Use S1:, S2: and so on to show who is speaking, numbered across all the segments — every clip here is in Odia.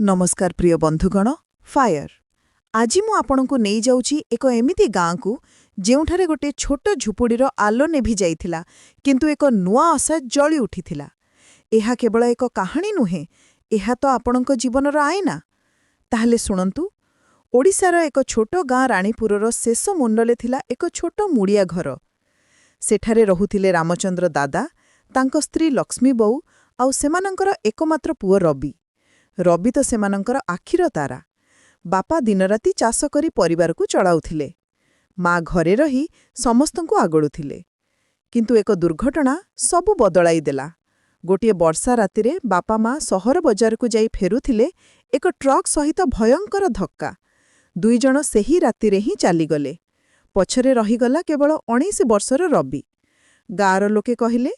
S1: ନମସ୍କାର ପ୍ରିୟ ବନ୍ଧୁଗଣ, ଫାୟାର। ଆଜି ମୁଁ ଆପଣଙ୍କୁ ନେଇଯାଉଛି ଏକ ଏମିତି ଗାଁକୁ, ଯେଉଁଠାରେ ଗୋଟିଏ ଛୋଟ ଝୁପୁଡ଼ିର ଆଲୋ ନିଭି ଯାଇଥିଲା, କିନ୍ତୁ ଏକ ନୂଆ ଆଶା ଜଳି ଉଠିଥିଲା। ଏହା କେବଳ ଏକ କାହାଣୀ ନୁହେଁ, ଏହା ତ ଆପଣଙ୍କ ଜୀବନର ଆଇନା। ତାହେଲେ ଶୁଣନ୍ତୁ। ଓଡ଼ିଶାର ଏକ ଛୋଟ ଗାଁ ରାଣୀପୁରର ଶେଷ ମୁଣ୍ଡରେ ଥିଲା ଏକ ଛୋଟ ମୁଡ଼ିଆ ଘର। ସେଠାରେ ରହୁଥିଲେ ରାମଚନ୍ଦ୍ର ଦାଦା, ତାଙ୍କ ସ୍ତ୍ରୀ ଲକ୍ଷ୍ମୀ ବୋଉ ଆଉ ସେମାନଙ୍କର ଏକମାତ୍ର ପୁଅ ରବି। ରବି ତ ସେମାନଙ୍କର ଆଖିର ତାରା। ବାପା ଦିନରାତି ଚାଷ କରି ପରିବାରକୁ ଚଳାଉଥିଲେ। ମା ଘରେ ରହି ସମସ୍ତଙ୍କୁ ଆଗଳୁଥିଲେ। କିନ୍ତୁ ଏକ ଦୁର୍ଘଟଣା ସବୁ ବଦଳାଇ ଦେଲା। ଗୋଟିଏ ବର୍ଷା ରାତିରେ ବାପା ମା ସହର ବଜାରକୁ ଯାଇ ଫେରୁଥିଲେ। ଏକ ଟ୍ରକ୍ ସହିତ ଭୟଙ୍କର ଧକ୍କା। ଦୁଇଜଣ ସେହି ରାତିରେ ହିଁ ଚାଲିଗଲେ। ପଛରେ ରହିଗଲା କେବଳ 19 ବର୍ଷର ରବି। ଗାଁର ଲୋକେ କହିଲେ,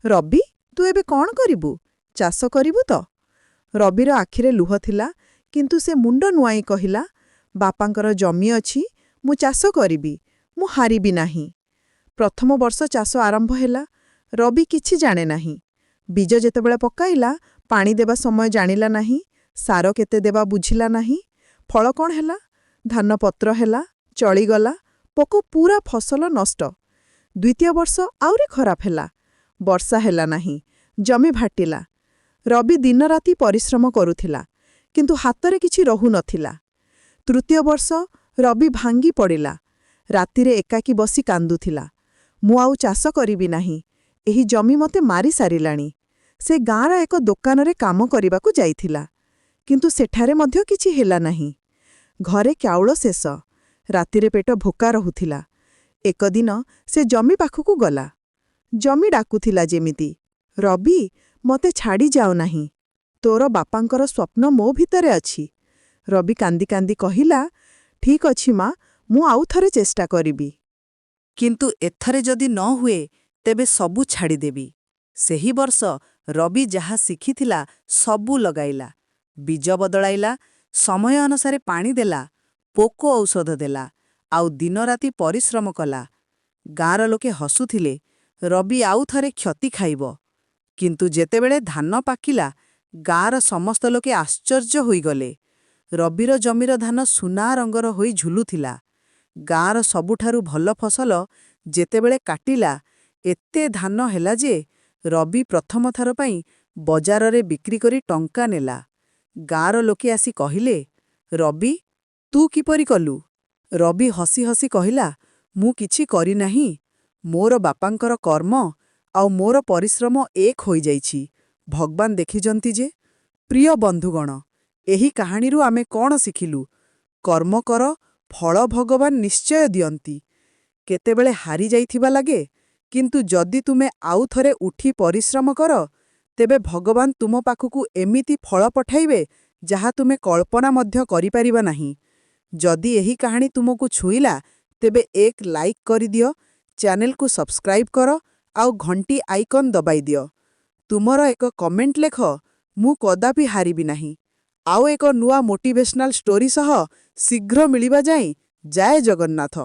S1: "ରବି, ତୁ ଏବେ କ'ଣ କରିବୁ? ଚାଷ କରିବୁ ତ?" ରବିର ଆଖିରେ ଲୁହ ଥିଲା, କିନ୍ତୁ ସେ ମୁଣ୍ଡ ନୁଆଇଁ କହିଲା, "ବାପାଙ୍କର ଜମି ଅଛି, ମୁଁ ଚାଷ କରିବି, ମୁଁ ହାରିବି ନାହିଁ।" ପ୍ରଥମ ବର୍ଷ ଚାଷ ଆରମ୍ଭ ହେଲା। ରବି କିଛି ଜାଣେ ନାହିଁ। ବୀଜ ଯେତେବେଳେ ପକାଇଲା, ପାଣି ଦେବା ସମୟ ଜାଣିଲା ନାହିଁ, ସାର କେତେ ଦେବା ବୁଝିଲା ନାହିଁ। ଫଳ କ'ଣ ହେଲା? ଧାନ ପତ୍ର ହେଲା, ଚଳିଗଲା, ପୋକ ପୁରା ଫସଲ ନଷ୍ଟ। ଦ୍ୱିତୀୟ ବର୍ଷ ଆହୁରି ଖରାପ ହେଲା। ବର୍ଷା ହେଲା ନାହିଁ, ଜମି ଫାଟିଲା। ରବି ଦିନରାତି ପରିଶ୍ରମ କରୁଥିଲା, କିନ୍ତୁ ହାତରେ କିଛି ରହୁନଥିଲା। ତୃତୀୟ ବର୍ଷ ରବି ଭାଙ୍ଗି ପଡ଼ିଲା। ରାତିରେ ଏକାକୀ ବସି କାନ୍ଦୁଥିଲା, "ମୁଁ ଆଉ ଚାଷ କରିବି ନାହିଁ, ଏହି ଜମି ମୋତେ ମାରି ସାରିଲାଣି।" ସେ ଗାଁର ଏକ ଦୋକାନରେ କାମ କରିବାକୁ ଯାଇଥିଲା, କିନ୍ତୁ ସେଠାରେ ମଧ୍ୟ କିଛି ହେଲା ନାହିଁ। ଘରେ ଚାଉଳ ଶେଷ, ରାତିରେ ପେଟ ଭୋକା ରହୁଥିଲା। ଏକଦିନ ସେ ଜମି ପାଖକୁ ଗଲା। ଜମି ଡାକୁଥିଲା ଯେମିତି, "ରବି, ମୋତେ ଛାଡ଼ି ଯାଅ ନାହିଁ। ତୋର ବାପାଙ୍କର ସ୍ୱପ୍ନ ମୋ ଭିତରେ ଅଛି।" ରବି କାନ୍ଦି କାନ୍ଦି କହିଲା, "ଠିକ୍ ଅଛି ମା, ମୁଁ ଆଉ ଥରେ ଚେଷ୍ଟା କରିବି।
S2: କିନ୍ତୁ ଏଥରେ ଯଦି ନ ହୁଏ, ତେବେ ସବୁ ଛାଡ଼ିଦେବି।" ସେହି ବର୍ଷ ରବି ଯାହା ଶିଖିଥିଲା ସବୁ ଲଗାଇଲା। ବୀଜ ବଦଳାଇଲା, ସମୟ ଅନୁସାରେ ପାଣି ଦେଲା, ପୋକ ଔଷଧ ଦେଲା ଆଉ ଦିନରାତି ପରିଶ୍ରମ କଲା। ଗାଁର ଲୋକେ ହସୁଥିଲେ, ରବି ଆଉ ଥରେ କ୍ଷତି ଖାଇବ। କିନ୍ତୁ ଯେତେବେଳେ ଧାନ ପାକିଲା, ଗାଁର ସମସ୍ତ ଲୋକେ ଆଶ୍ଚର୍ଯ୍ୟ ହୋଇଗଲେ। ରବିର ଜମିର ଧାନ ସୁନା ରଙ୍ଗର ହୋଇ ଝୁଲୁଥିଲା। ଗାଁର ସବୁଠାରୁ ଭଲ ଫସଲ ଯେତେବେଳେ କାଟିଲା, ଏତେ ଧାନ ହେଲା ଯେ ରବି ପ୍ରଥମ ଥର ପାଇଁ ବଜାରରେ ବିକ୍ରି କରି ଟଙ୍କା ନେଲା। ଗାଁର ଲୋକେ ଆସି କହିଲେ, "ରବି, ତୁ କିପରି କଲୁ?" ରବି ହସି ହସି କହିଲା, "ମୁଁ କିଛି କରିନାହିଁ। ମୋର ବାପାଙ୍କର କର୍ମ ଆଉ ମୋର ପରିଶ୍ରମ ଏକ ହୋଇଯାଇଛି। ଭଗବାନ ଦେଖିଛନ୍ତି ଯେ।" ପ୍ରିୟ ବନ୍ଧୁଗଣ, ଏହି କାହାଣୀରୁ ଆମେ କ'ଣ ଶିଖିଲୁ? କର୍ମ କର, ଫଳ ଭଗବାନ ନିଶ୍ଚୟ ଦିଅନ୍ତି। କେତେବେଳେ ହାରି ଯାଇଥିବା ଲାଗେ, କିନ୍ତୁ ଯଦି ତୁମେ ଆଉ ଥରେ ଉଠି ପରିଶ୍ରମ କର, ତେବେ ଭଗବାନ ତୁମ ପାଖକୁ ଏମିତି ଫଳ ପଠାଇବେ, ଯାହା ତୁମେ କଳ୍ପନା ମଧ୍ୟ କରିପାରିବ ନାହିଁ। ଯଦି ଏହି କାହାଣୀ ତୁମକୁ ଛୁଇଁଲା, ତେବେ ଏକ ଲାଇକ୍ କରିଦିଅ, ଚ୍ୟାନେଲକୁ ସବସ୍କ୍ରାଇବ୍ କର ଆଉ ଘଣ୍ଟି ଆଇକନ୍ ଦବାଇ ଦିଅ। ତୁମର ଏକ କମେଣ୍ଟ ଲେଖ, "ମୁଁ କଦାପି ହାରିବି ନାହିଁ।" ଆଉ ଏକ ନୂଆ ମୋଟିଭେସନାଲ ଷ୍ଟୋରି ସହ ଶୀଘ୍ର ମିଳିବା ଯାଏଁ, ଜୟ ଜଗନ୍ନାଥ।